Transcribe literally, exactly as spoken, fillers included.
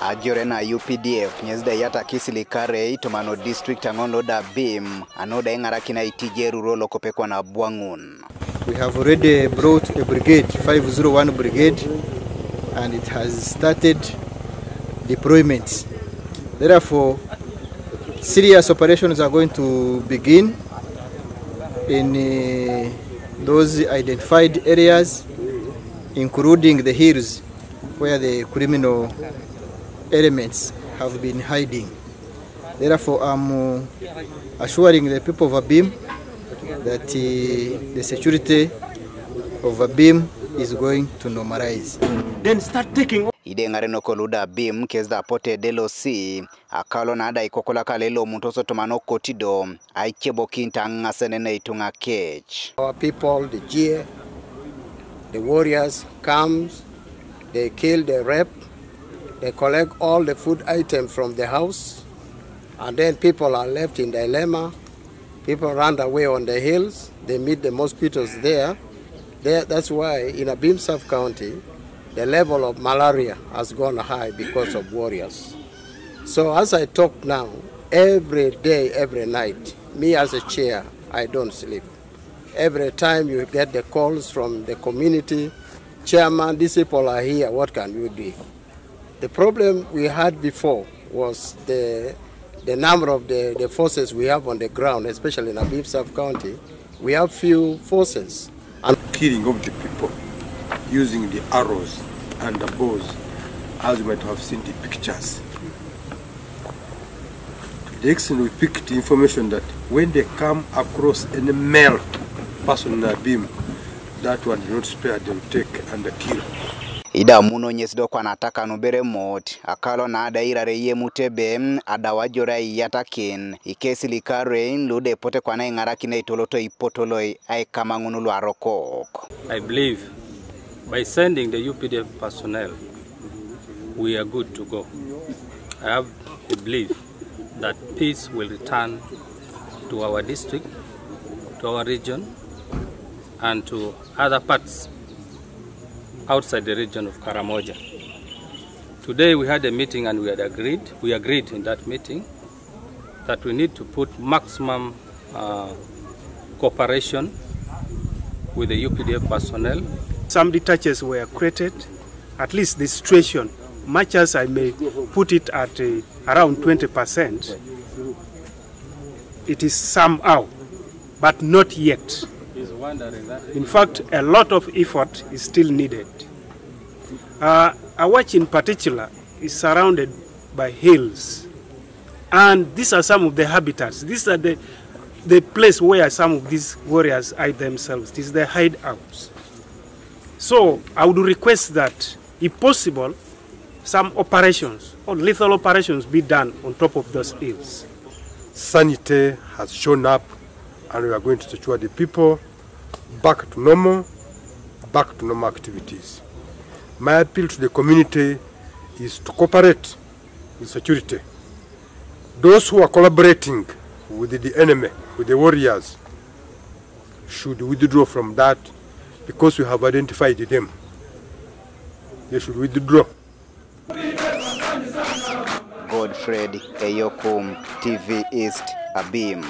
Ajore na U P D F, ŋes da iyatakis likarai tomano district aŋon lo da Abim, anu da iŋarakin aitije eruro lokope kwana abwaŋun. We have already brought a brigade, five zero one brigade, and it has started deployments. Therefore, serious operations are going to begin in uh, those identified areas, including the hills where the criminal elements have been hiding. Therefore, I'm uh, assuring the people of Abim that uh, the security of Abim is going to normalize. Then start taking Ide ŋarenok lu da Abim kes da apote de lo si, akalo na da ikokolak ale lo mutoso tomano kotido, aicebokin ta ŋasenen ituŋa kec. Our people, the Jie, the warriors comes, they kill, they rape, they collect all the food items from the house, and then people are left in dilemma. People run away on the hills. They meet the mosquitoes there. There, that's why in Abim sub-county, the level of malaria has gone high because of warriors. So as I talk now, every day, every night, me as a chair, I don't sleep. Every time you get the calls from the community, chairman, these people are here, what can you do? The problem we had before was the, the number of the, the forces we have on the ground, especially in Abim sub-county. We have few forces. And killing of the people using the arrows and the bows, as you might have seen the pictures. To the extent we picked information that when they come across any male person in Abim, that one do not spare, they will take and kill. Ida muno ŋes do kwana ataka nu bere mot, akalo na da irare yemut ebe, ada wajore aiyatakin, ikesi likarai lu de pote kwana iŋarakin aitoloto ipotoloi aikamaŋun lu arokok. I believe by sending the U P D F personnel, we are good to go. I have a belief that peace will return to our district, to our region, and to other parts outside the region of Karamoja. Today we had a meeting and we had agreed, we agreed in that meeting that we need to put maximum uh, cooperation with the U P D F personnel. Some detaches were created, at least the situation, much as I may put it at uh, around twenty percent, it is somehow, but not yet. In fact, a lot of effort is still needed. Uh, Awachi in particular is surrounded by hills, and these are some of the habitats. These are the, the place where some of these warriors hide themselves. These are the hideouts. So I would request that, if possible, some operations or lethal operations be done on top of those hills. Sanity has shown up, and we are going to secure the people back to normal, back to normal activities. My appeal to the community is to cooperate with security. Those who are collaborating with the enemy, with the warriors, should withdraw from that, because we have identified them. They should withdraw. Godfred Eyokum, T V East, Abim.